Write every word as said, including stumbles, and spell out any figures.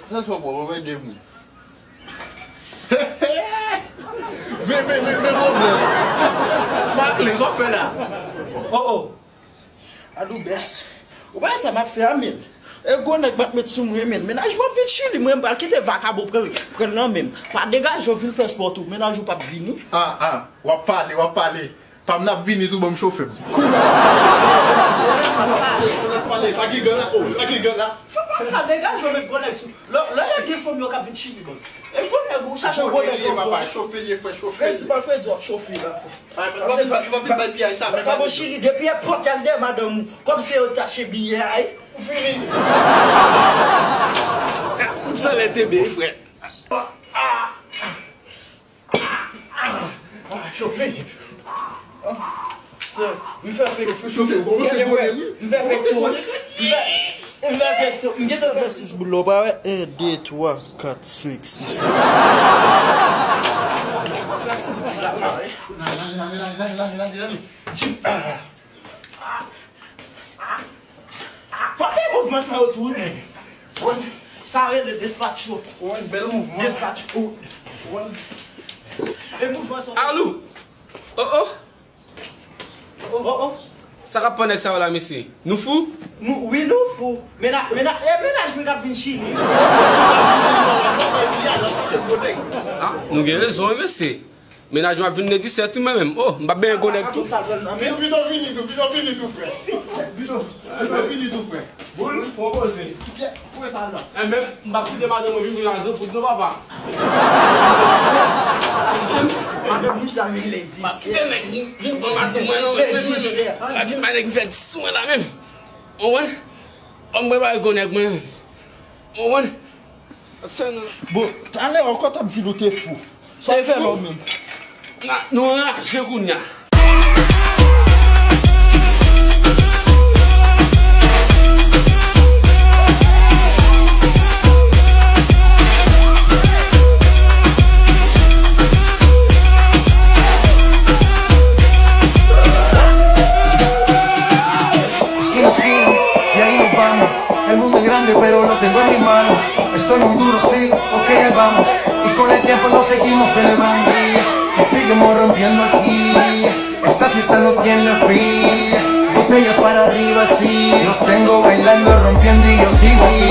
Sa fè w pwòp, anmède m wi. Men, men, men, men pwoblèm. Makle, sa w fè la? Oh, oh. Adoubès. Ou pa wè sa m ap fè a, men. E gwo nèg m ap met sou mwen, men. Mennaj mwen ap vin Chili, mwen m pral kite vakabon pran l, pran l nan men m. Pa degaje w vin fè spò tou. Mennaj ou p ap vini. Ah, ah, w ap pale, w ap pale. Pa m n ap vini tou, ban m chofe m. Kounye a, pa gigan la, oh, pa gigan la. Fò pa ka degaje w met gwo nèg sou. Lè, lè, lè gen fanm yo k ap vin Chili, bòs. E gwo nèg ou chache gwo nèg yo, papa, chofe l ye, frè, chofe l. Fredi pa fredi, w ap chofe la, frè. Ay, pa, pa vin, pa vin bay piyay sa, men pa bon Chili, depi e pòt y al dèyè madanm ou, kòm se yo t achte biyè a, wi, ou fini. M sanlè tebe, frè. Ah, chofe. Ah, m fè pek. Chofe, bon, se bonè, wi. M fè pek tou. M fè, m fè pek tou. M gentan fè sis boul la, ou pa wè? En, de, twa, kat, senk, sis. Fè sis boul la, wi. Fò fè mouvman sa yo tou, wi, men. Sa rele despacho. Wi, bèl mouvman. Despacho. Wi. E mouvman sa. Alou! Oh, oh! Oh, oh! Sa k ap pran nèg sa yo la, mesye? Nou fou? Nou, wi, nou fou. Mena-, mena-, e mennaj mwen k ap vin Chili. Ah, nou gen rezon, wi, mesye. Mennaj mwen ap vin le disèt tou, mwen menm. Oh, m p ap benyen gwo nèg tou. Men pito vini tou, pito vini tou, frè. Pito, pito vini tou, frè. Boul, pran poze. Koupe sa la. E menm, m p ap kite madanm mwen vin vin a zanpout non, papa. Madanm li sa vin le disèt. M p ap kite nèg vin, vin pran madanm mwen non, men, men, men, men. M ap vin bay nèg vin fè dis sou mwen la menm. Ou konprann? Ban m prepare gwo nèg mwen menm. Ou konprann? Bon, talè ankò t ap di nou te fou. Sa w fè la w menm? Na, nou anraje kounye a. Esquina, esquina, y ahí nos vamos. El mundo es grande, pero lo tengo en mis manos. Estoy muy duro, sí, ok, ahí vamos. Y con el tiempo nos seguimos elevando. Y seguimos rompiendo aquí. Esta fiesta no tiene fin. Botellas para arriba, sí. Los tengo bailando, rompiendo y yo sigo aquí.